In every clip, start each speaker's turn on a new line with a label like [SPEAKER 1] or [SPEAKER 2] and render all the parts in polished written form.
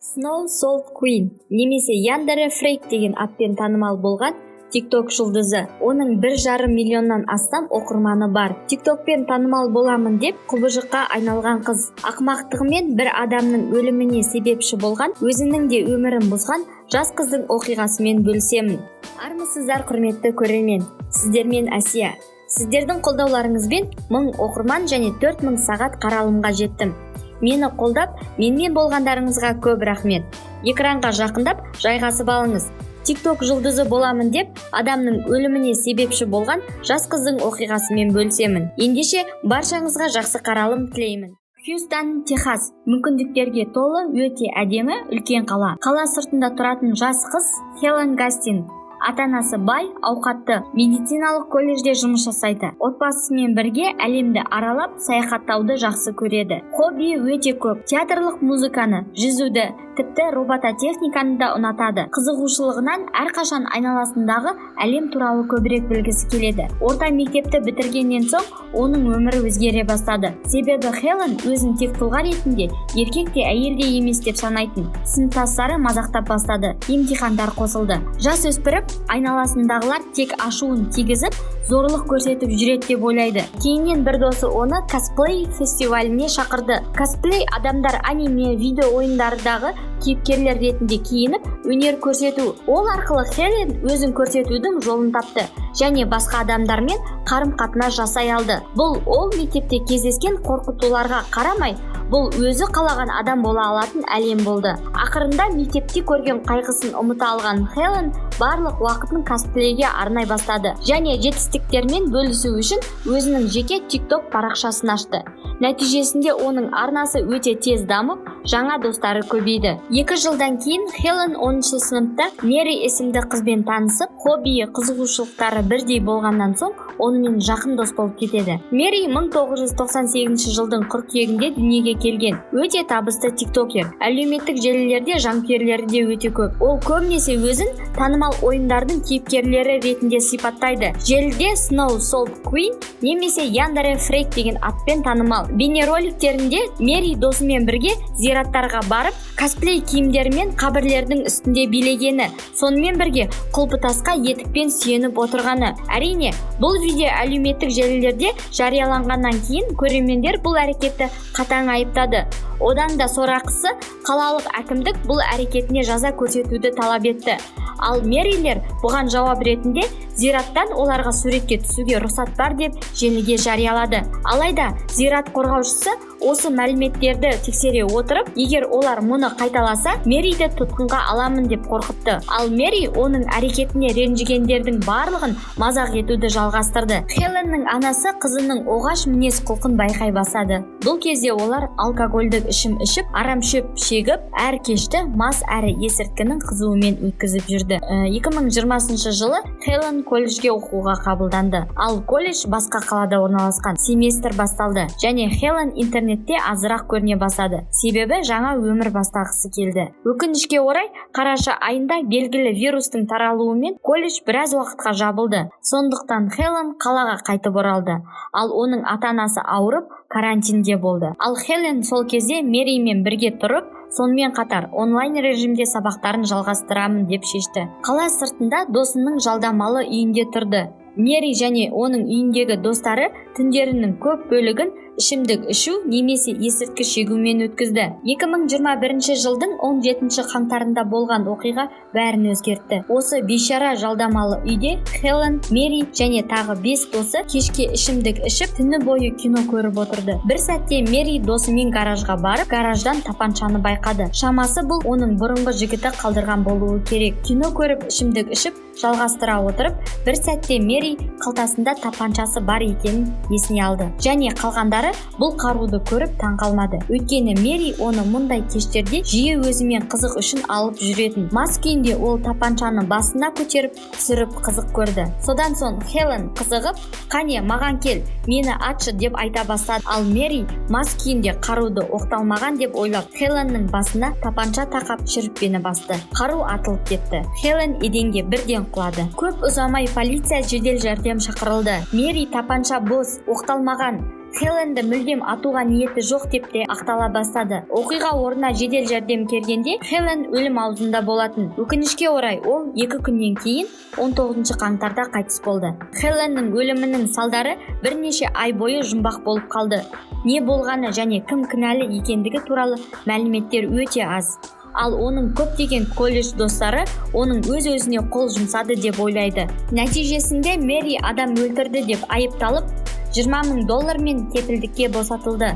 [SPEAKER 1] Snow Salt Queen немесе Яндере Фрейк деген атпен танымал болған TikTok жұлдызы. Оның 1,5 миллионнан астам оқырманы бар. TikTokпен танымал боламын деп құбыжыққа айналған қыз. Ақымақтығымен бір адамның өліміне себепші болған, өзінің де өмірін бұзған жас қыздың оқиғасымен бөлісемін. Армысыздар, құрметті көрермен! Сіздермен Әсия. Сіздердің қолдауларыңызбен 1000 оқырман және 4000 сағат қаралымға жеттім. Мені қолдап, менімен болғандарыңызға көп рахмет. Экранға жақындап, жайғасып алыңыз. TikTok жұлдызы боламын деп адамның өліміне себепші болған жас қыздың оқиғасымен бөлісемін. Ендеше, баршаңызға жақсы қаралым тілеймін. Хьюстон, Техас – мүмкіндіктерге толы, өте әдемі үлкен қала. Қала сыртында тұратын жас қыз Хелен Гастин. Ата анасы бай, ауқатты, медициналық колледжде жұмыс жасайды. Отбасысымен бірге әлемді аралап, саяхаттауды жақсы көреді. Хоббиі өте көп: театрлық музыканы, жүзуді, тіпті робототехниканы да ұнатады. Қызығушылығынан әрқашан айналасындағы әлем туралы көбірек білгісі келеді. Орта мектепті бітіргеннен соң оның өмірі өзгере бастады, себебі Хелен өзін тек тұлға ретінде еркек те, әйел де емес деп санайтын. Сыныптастары мазақтап бастады, емтихандар қосылды. Жас өспіріп айналасындағылар тек ашуын тигізіп, зорлық көрсетіп жүреді деп ойлайды. Кейіннен бір досы оны косплей фестиваліне шақырды. Косплей – адамдар аниме, видео ойындардағы кейіпкерлер ретінде киініп, өнер көрсету. Ол арқылы Хелен өзін көрсетудің жолын тапты және басқа адамдармен қарым қатынас жасай алды. Бұл ол мектепте кездескен қорқытуларға қарамай, бұл өзі қалаған адам бола алатын әлем болды. Ақырында мектепте көрген қайғысын ұмыта алған Хелен барлық уақытын косплейге арнай бастады және жетістіктермен бөлісу үшін өзінің жеке TikTok парақшасын ашты. Нәтижесінде оның арнасы өте тез дамып, жаңа достары көбейді. 2 жылдан кейін Хелен 10 сыныпта Мэри есімді қызбен танысып, хоббиі, қызығушылықтары бірдей болғаннан соң онымен жақын дос болып кетеді. Мэри 1998 жылдың қыркүйегінде дүниеге келген, өте табысты тиктокер. Әлеуметтік желілерде жанкүйерлері де өте көп. Ол көбінесе өзін танымал ойындардың кейіпкерлері ретінде сипаттайды. Желіде Snow Salt Queen немесе Яндере Фрейк деген атпен танымал. Бейнероликтерінде Мэри досымен бірге зираттарға барып, косплей киімдерімен қабірлердің үстінде билегені, сонымен бірге құлпытасқа етікпен сүйеніп отырғаны. Әрине, бұл видео әлеуметтік желілерде жарияланғаннан кейін көрермендер бұл әрекетті қатаң айыптады. Одан да сорақысы, қалалық әкімдік бұл әрекетіне жаза көрсетуді талап етті. Ал Мерилер бұған жауап ретінде зираттан оларға суретке түсуге рұқсат бар деп желіге жариялады. Алайда зират қорғаушысы осы мәліметтерді тексере отырып, егер олар мұны қайталаса, Мериді тұтқынға аламын деп қорқытты. Ал Мери оның әрекетіне ренжігендердің барлығын мазақ етуді жалғастырды. Хеленнің анасы қызының оғаш мінез құлқын байқай бастады. Бұл кезде олар алкогольдік ішім ішіп, арамшөп шегіп, әр кешті мас әрі есірткінің қызуымен өткізіп жүрді. 2020 жылы Хелен колледжге оқуға қабылданды. Ал колледж басқа қалада орналасқан. Семестр басталды және Хелен интернетте азырақ көріне бастады, себебі жаңа өмір бастағысы келді. Өкінішке орай, қараша айында белгілі вирустың таралуымен колледж біраз уақытқа жабылды. Сондықтан Хелен қалаға қайтып оралды. Ал оның ата анасы ауырып, карантинде болды. Ал Хелен сол кезде Мэримен бірге тұрып, сонымен қатар онлайн режимде сабақтарын жалғастырамын деп шешті. Қала сыртында досының жалдамалы үйінде тұрды. Мэри және оның үйіндегі достары түндерінің көп бөлігін ішімдік ішу немесе есірткі шегумен өткізді. 2021 жылдың 17 қаңтарында болған оқиға бәрін өзгертті. Осы бейшара жалдамалы үйде Хелен, Мэри және тағы бес досы кешке ішімдік ішіп, түні бойы кино көріп отырды. Бір сәтте Мэри досымен гаражға барып, гараждан тапаншаны байқады. Шамасы, бұл оның бұрынғы жігіті қалдырған болуы керек. Кино көріп, ішімдік ішіп жалғастыра отырып, бір сәтте Мэри қалтасында тапаншасы бар екенін есіне алды. Және қалғандары бұл қаруды көріп таң қалмады, өйткені Мэри оны мұндай кештерде жиі өзімен қызық үшін алып жүретін. Мас күйінде ол тапаншаны басына көтеріп түсіріп қызық көрді. Содан соң Хелен қызығып, «Қане, маған кел, мені атшы», – деп айта бастады. Ал Мэри мас күйінде қаруды оқталмаған деп ойлап, Хеленнің басына тапанша тақап, шүріппені басты. Қару атылып кетті. Хелен еденге бірден құлады. Көп ұзамай полиция, жедел жәрдем шақырылды. Мэри тапанша бос, оқталмаған. Хеленді мүлдем атуға ниеті жоқ деп те ақтала бастады. Оқиға орнына жедел жәрдем келгенде, Хелен өлім аузында болатын. Өкінішке орай, ол 2 күннен кейін, 19 қаңтарда қайтыс болды. Хеленнің өлімінің салдары бірнеше ай бойы жұмбақ болып қалды. Не болғаны және кім кінәлі екендігі туралы мәліметтер өте аз. Ал оның көптеген колледж достары оның өз-өзіне қол жұмсады деп ойлайды. Нәтижесінде Мэри адам өлтірді деп айыпталып, 20 мың доллармен кепілдікке босатылды.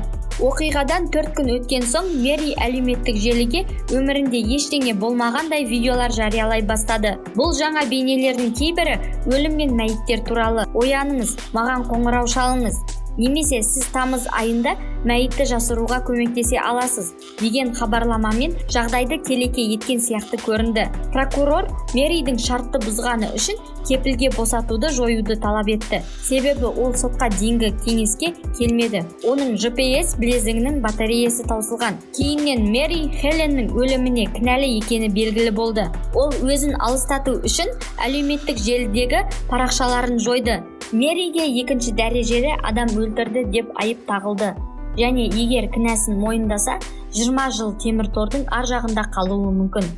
[SPEAKER 1] Оқиғадан 4 күн өткен соң Мэри әлеуметтік желіге өмірінде ештеңе болмағандай видеолар жариялай бастады. Бұл жаңа бейнелердің кейбірі өлім мен мәйіттер туралы: «Ояныңыз, маған қоңырау шалыңыз» немесе «Сіз тамыз айында мәйітті жасыруға көмектесе аласыз» деген хабарламамен жағдайды келеке еткен сияқты көрінді. Прокурор Мэридің шартты бұзғаны үшін кепілге босатуды жоюды талап етті, себебі ол сотқа дейінгі кеңеске келмеді, оның GPS білезігінің батареясы таусылған. Кейіннен Мэри Хеленнің өліміне кінәлі екені белгілі болды. Ол өзін алыстату үшін әлеуметтік желідегі парақшаларын жойды. Мэриге екінші дәрежелі адам өлтірді деп айып тағылды және егер кінәсін мойындаса, 20 жыл темір тордың ар жағында қалуы мүмкін.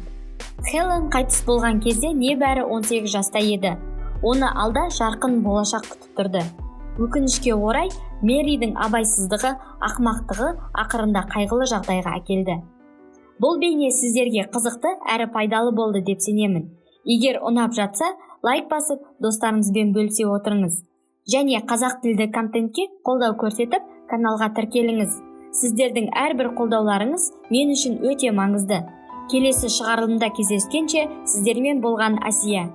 [SPEAKER 1] Хелен қайтыс болған кезде небәрі 18 жаста еді. Оны алда жарқын болашақ күтіп тұрды. Өкінішке орай, Мэридің абайсыздығы, ақымақтығы ақырында қайғылы жағдайға әкелді. Бұл бейне сіздерге қызықты әрі пайдалы болды деп сенемін. Егер ұнап жатса, лайк басып, достарыңызбен бөлісе отырыңыз және қазақ тілді контентке қолдау көрсетіп, каналға тіркеліңіз. Сіздердің әрбір қолдауларыңыз мен үшін өте маңызды. Келесі шығарылымда кездескенше, сіздермен болған Әсия.